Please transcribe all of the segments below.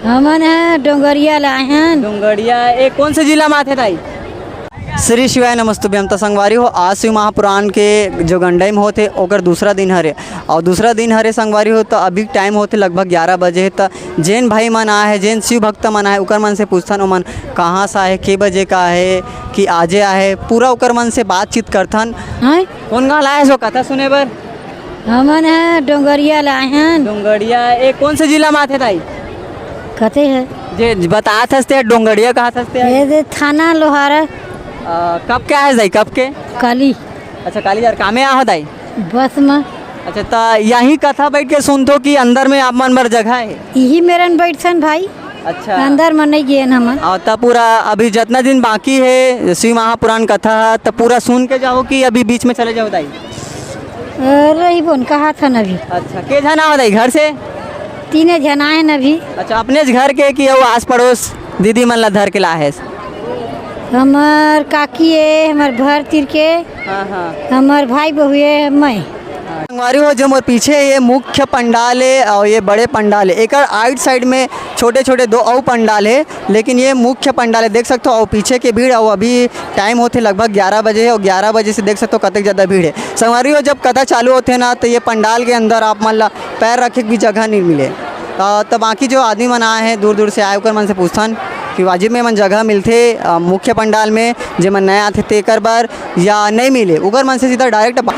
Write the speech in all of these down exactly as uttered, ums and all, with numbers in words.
हमन ह डोंगरिया ले आए हन। डोंगरिया, ये कौन से जिला में आथे दाई? श्री शिवाय नमस्तुभ्यम। त संगवारी हो, आज शिव महापुराण के जो गंडई में होथे, ओकर दूसरा दिन हरे। और दूसरा दिन हरे संगवारी हो, त अभी टाइम होथे लगभग ग्यारह बजे। त जेन भाई मन आए हे, जेन शिव भक्त मन आए, उकर मन से पूछथन, ओमन कहाँ से आए, के बजे का है, कि आजे आए, पूरा उकर मन से बातचीत करथन। हैं? कौन गाँव लाए हो कथा सुने बर? हमन ह डोंगरिया लाए हन। डोंगरिया, ये कौन से जिला में आथे दाई? कथे है? जे बतात हस ते डोंगरिया कहत हस ते? ये दे थाना लोहारा। अ, कब के आए दाई, कब के? काली। अच्छा, काली यार, कामे आहो दाई? बस में। अच्छा, त यहीं कथा बैठ के सुनथो कि अंदर में आप मन बर जगह है? यही मेरन बैठथन भाई। अच्छा। अंदर में नहीं गेन हमन। और त पूरा अभी जितना दिन बाकी है शिव महापुराण कथा, त पूरा सुन के जाओ कि अभी बीच में चले जाओ दाई? अ, रहिबोन, कहा था न अभी। अच्छा, के झन आहो दाई घर से? तीने झन आए न अभी। अच्छा, अपने घर के कि अउ आस पड़ोस दीदी मन ला धर के ला है? हमर काकी है, हमर घर तीर के, हाँ, हाँ। हमर भाई बहू है, मैं। संगवारी हो, जो मोर पीछे ये मुख्य पंडाल है और ये बड़े पंडाल है, एकर आइट साइड में छोटे-छोटे दो अउ पंडाल है, लेकिन ये मुख्य पंडाल है, देख सकते हो। और पीछे के भीड़, और अभी टाइम होते लगभग ग्यारह बजे है और ग्यारह बजे से देख सकते हो कतक ज़्यादा भीड़ है। संगवारी हो, जब कथा चालू होते ना, तो ये पंडाल के अंदर आप मन ला पैर रखे के भी जगह नहीं मिले। अ, तो बाकी जो आदमी मन आए हैं, दूर दूर से आए, ओकर मन से पूछथन कि वाजिब में मन जगह मिलथे, अ, मुख्य पंडाल में, जे मन नया आथे तेकर बर, या नहीं मिले, ओकर मन से सीधा डायरेक्ट बा-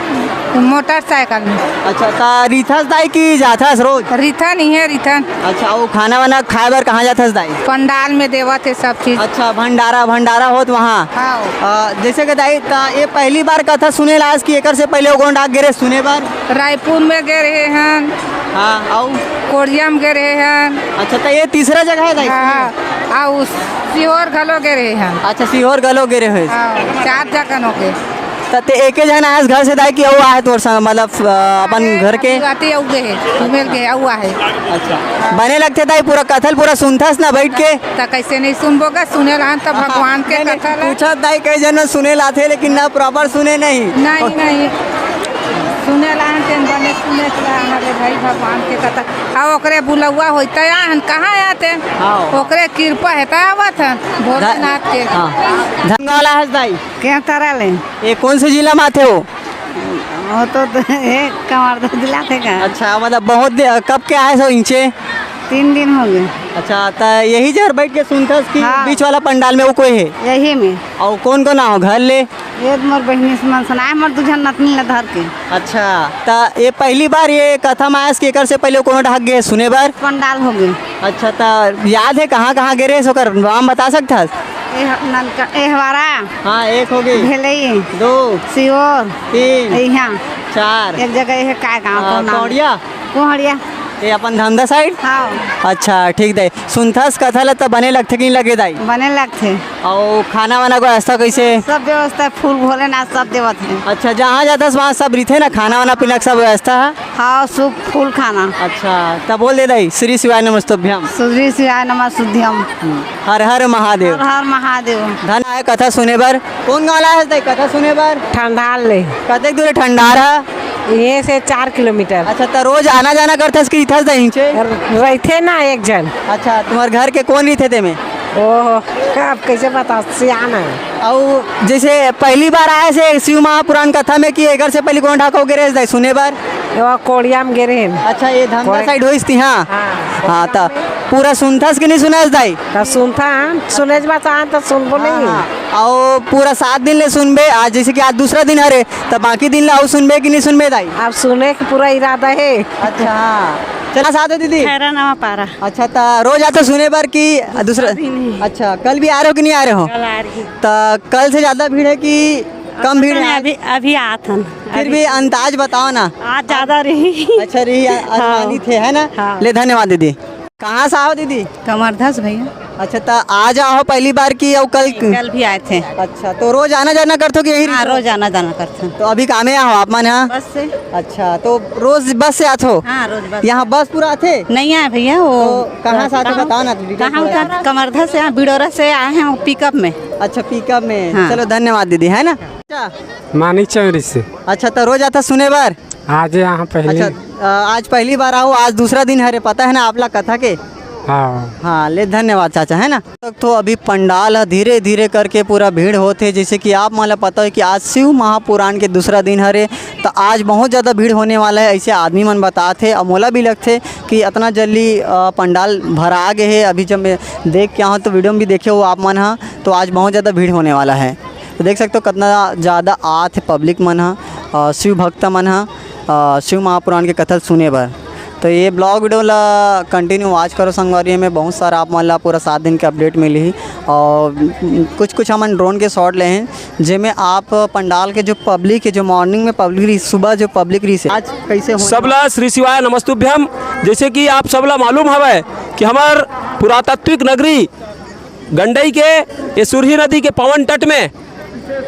मोटरसाइकिल में। अच्छा, त रिथस दाई कि जाथस रोज? रिथन ही है, रिथन। अच्छा, वो खाना वाना खाए बर कहाँ जाथस दाई? पंडाल में देवत है सब चीज। अच्छा, भंडारा, भंडारा होत वहाँ? हाँ। अ, जैसे कि दाई, त ये पहली बार कथा सुने लास कि एकर से पहले वो गोंडा गे रहे सुने बर? रायपुर में गे रहे हन। हाँ, अउ? कोरिया में गे रहे हन। अच्छा, त ये तीसरा जगह है दाई? हाँ, अउ सीहोर घलो गे रहे हन। अच्छा, सीहोर घलो गे रहे हो। हाँ, चार जगह हो गए। त ते एके झन आयस घर से दाई कि अउ आहे तोर संग, मतलब, अ, अपन घर के? आती अउ गे हे, घूमे गे अउ आहे। अच्छा, बने लगथे दाई, पूरा कथा ल पूरा सुनथस ना बैठ के? त कैसे नहीं सुनबो गा, सुने रहन त भगवान के नहीं, नहीं, कथा ला। पूछत दाई कई झन सुने लाथे, लेकिन ना प्रॉपर सुने नहीं। नहीं, नहीं। सुने ला हन तेन बने सुने ला हमारे भाई भगवान के कथा। आ ओकरे बुलौआ होई त आहन कहाँ आते? हाँ। ओकरे कृपा है त आवत हन भोलेनाथ के। हाँ। धन गाँव ला हस दाई? के तरह ले? ये कौन से जिला में आते हो? वो तो, तो ये कवर्धा जिला थे का? अच्छा, मतलब बहुत दे-, कब के आए सो इंचे? तीन दिन हो गए। अच्छा, त यही जगह बैठ के सुनथस कि हाँ। बीच वाला पंडाल में वो कोई है? यही में। और कौन कौन आओ घर ले? ये तो मोर बहिनी से मन सुनाए, मोर दू झन नतनी ला धर के। अच्छा, त ये पहली बार ये कथा में आयस कि एकर से पहले कोनो ढाक गए सुने बर? पंडाल हो गए। अच्छा, त याद है कहाँ कहाँ गे रहे, ओकर नाम बता सकथस? एह-, ननका-, एहवारा। हाँ, एक हो गई। भेलई। दो। सियोर। तीन। यहाँ। चार। एक जगह ये काय गाँव आ, को नाम? कोहड़िया? कोहड़िया। ये अपन धंधा साइड? हाँ। अच्छा, ठीक दे। सुनथस कथा ल त बने लगथे कि नहीं लगे दाई? बने लगथे। अउ खाना वाना को व्यवस्था कैसे? सब व्यवस्था, फूल भोलेनाथ सब देवत है। अच्छा, जहाँ जाथस वहाँ सब रिथे ना, खाना वाना पीना के सब व्यवस्था है? हाँ, सूप फूल खाना। अच्छा, त बोल दे दाई, श्री शिवाय नमस्तुभ्यम। श्री शिवाय नमस्तुभ्यम। हर हर महादेव। हर हर महादेव। धन आए कथा सुने बर। कौन गाँव ला है दाई कथा सुने बर? ठंडार ले। कतेक दूर है ठंडार है? ये से चार किलोमीटर। अच्छा, त रोज आना जाना करथस कि इथस दहिंचे? रहिथे ना एक जन। अच्छा, तुम्हारे घर के कौन रहिथे तेमे? ओहो, अब कैसे बता, सियान है। अउ जैसे पहली बार आए से शिव महापुराण कथा में कि एकर से पहले कौन ढाको गे रहे दाई सुने बर? ये कोड़िया में गे रहे हैं। अच्छा, ये धमधा कोड़े- साइड होइस थी, हाँ। हाँ। हाँ, त पूरा सुनथस कि नहीं सुनस दाई? त सुनता हन, सुने बात आन त सुनबो हाँ, नहीं। हाँ। अउ पूरा सात दिन ले सुनबे, आज जैसे कि आज दूसरा दिन हरे, त बाकी दिन ला अउ सुनबे कि नहीं सुनबे दाई? अब सुने के पूरा इरादा है। अच्छा, हाँ। चला साथ हो दीदी? खैरा नवा पारा। अच्छा, त रोज आते सुने बर कि दूसरा? कभी नहीं। अच्छा, कल भी आ रहे हो कि नहीं आ रहे हो? कल आ रही। त कल से ज्यादा भीड़ है कि कम भीड़ है? अभी, अभी आत हन। फिर भी अंदाज बताओ ना। आज ज्यादा रही। अच्छा, रही, हाँ। अनुमानित है, है ना? हाँ। ले, धन्यवाद दीदी। कहाँ से आओ दीदी? कवर्धा से भैया। अच्छा, त आज आओ पहली बार कि अउ कल? कल भी आए थे। अच्छा, तो रोज आना जाना करथो कि यही हाँ, रहिथो? रोज आना जाना करथन। तो अभी कामे आओ आप मन यहाँ? बस से। अच्छा, तो रोज बस से आथो? हाँ, रोज बस। यहाँ बस पूरा आथे? नहीं आए भैया, वो तो कहाँ से आथो, कहाँ बताओ ना, detail कहाँ थोड़ा। उतर-, कवर्धा से, यहाँ बिड़ोरा से आए हैं, वो पिकअप में। अच्छा, पिकअप में। हाँ। चलो, धन्यवाद दीदी, है ना? अच्छा। मानिक चौरी से। अच्छा, तो रोज आता सुने बर? आज यहाँ पहली। अच्छा, अ, आज पहली बार आओ, आज दूसरा दिन हरे, पता है ना आप ला कथा के? हाँ। हाँ, ले धन्यवाद चाचा, है ना। तो अभी पंडाल ह धीरे-धीरे करके पूरा भीड़ होत हे, जैसे कि आप मन ल पता हो कि आज शिव महापुराण के दूसरा दिन हरे, त आज बहुत ज़्यादा भीड़ होने वाला है, ऐसे आदमी मन बतात हे। अउ मोला भी लगथे कि अतना जल्दी, अ, पंडाल भरा गे हे। अभी जब मैं देख के आहूँ तो video में भी देखे हो आप मन ह, तो आज बहुत ज़्यादा भीड़ होने वाला है। तो देख सकते हो कितना ज़्यादा आत हे public मन ह, अ, शिव भक्त मन ह, अ, शिव महापुराण के कथा ल सुने बर। तो ये vlog video ला continue watch करो संगवारी, में बहुत सारा आप मन ला पूरा सात दिन के update मिली। और कुछ कुछ हमन drone के shot ले हैं, जेमे आप पंडाल के जो public है, जो morning में public रही, सुबह जो public रही से आज कैसे होने सबला श्री शिवाय नमस्तुभ्यम। जैसे कि आप सबला मालूम हवय कि हमर पुरातात्विक नगरी गंडई के ये सुरही नदी के पावन तट में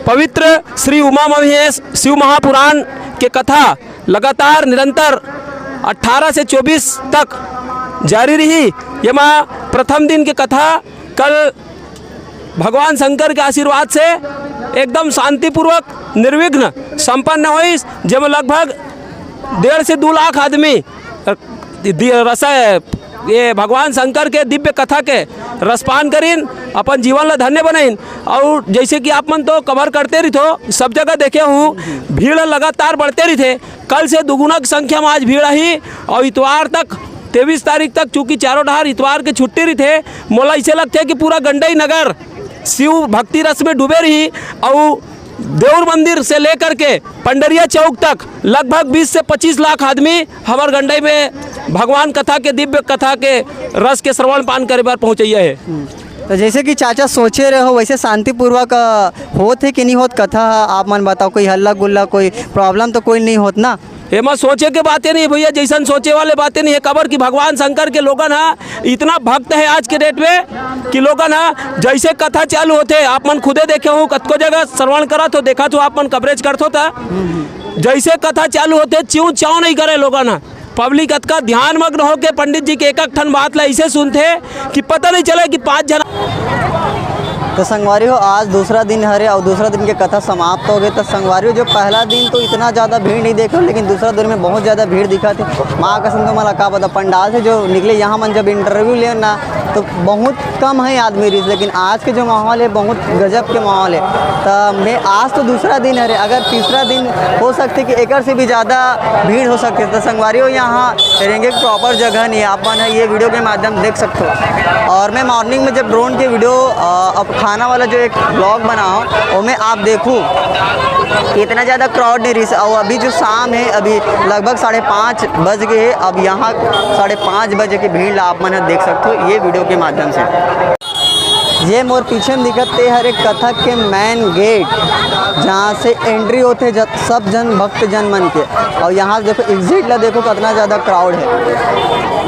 पवित्र श्री उमा महेश शिव महापुराण के कथा लगातार निरंतर अठारह से चौबीस तक जारी रही। येमा प्रथम दिन के कथा कल भगवान शंकर के आशीर्वाद से एकदम शांतिपूर्वक निर्विघ्न संपन्न होइस, जेमा लगभग डेढ़ से दू लाख आदमी दि-, रस-, ये भगवान शंकर के दिव्य कथा के रसपान करिन, अपन जीवन ला धन्य बनाइन। और जैसे कि आप मन तो cover करते रहिथो, सब जगह देखे हूँ, भीड़ लगातार बढ़ते रहिथे। कल से दुगुना की संख्या में आज भीड़ आही और इतवार तक, तेईस तारीख तक, चूंकि चारों डहार इतवार के छुट्टी रहिथे, मोला इसे लगथे कि पूरा गंडई नगर शिव भक्ति रस में डूबे रही और देउर मंदिर से लेकर के पंडरिया चौक तक लगभग बीस से पच्चीस लाख आदमी हमर गंडई में भगवान कथा के, दिव्य कथा के रस के श्रवण पान करे बर पहुँचैया है। तो जैसे कि चाचा सोचे रहे हो, वैसे शांतिपूर्वक, अ, होत हे कि नहीं होत कथा? आप मन बताओ, कोई हल्ला गुल्ला, कोई problem तो कोई नहीं होत ना? एमा सोचे के बातें नहीं भैया, जैसन सोचे वाले बातें नहीं है। काबर कि भगवान शंकर के लोगन हा इतना भक्त है आज के date में कि लोगन हा जैसे कथा चालू होथे, आप मन खुदे देखे हो, कतको जगह श्रवण करत हो, देखत हो, आप मन coverage करत हो, त जैसे कथा चालू होथे, चिंव चांव नहीं करे लोगन हा। Public अतका ध्यान मग्न होके पंडित जी के एक एक ठन बात ला ऐसे सुनथे कि पता नहीं चले कि पाँच झन। तो संगवारी हो, आज दूसरा दिन हरे और दूसरा दिन के कथा समाप्त हो गए। तो संगवारी हो, जो पहला दिन तो इतना ज़्यादा भीड़ नहीं देखे, लेकिन दूसरा दिन में बहुत ज़्यादा भीड़ दिखा थे। माँ कसम, तो मला का पता, पंडाल से जो निकले यहाँ मन जब interview ले ना, तो बहुत कम है आदमी रहिस, लेकिन आज के जो माहौल है, बहुत गजब के माहौल है। तो मैं आज तो दूसरा दिन हरे, अगर तीसरा दिन हो सकथे कि एकर से भी ज़्यादा भीड़ हो सकथे। तो संगवारी हो, यहाँ रेंगे के proper जगह नहीं है, आप मन ह ये video के माध्यम देख सकते हो। और मैं morning में जब drone के video, अ, अब खाना वाला जो एक vlog बनाओ, ओमे आप देखू कि इतना ज़्यादा crowd नहीं रहिस। और अभी जो शाम है, अभी लगभग साढ़े पाँच बज गए हैं। अब यहाँ साढ़े पाँच बजे के भीड़ ला आप मन ह देख सकते हो ये video के माध्यम से। ये मोर पीछे में दिखत ते हरे कथक के main gate, जहाँ से entry होथे जत-, सब जन भक्त जन मन के, और यहाँ से देखो exit ला, देखो कितना ज़्यादा crowd है।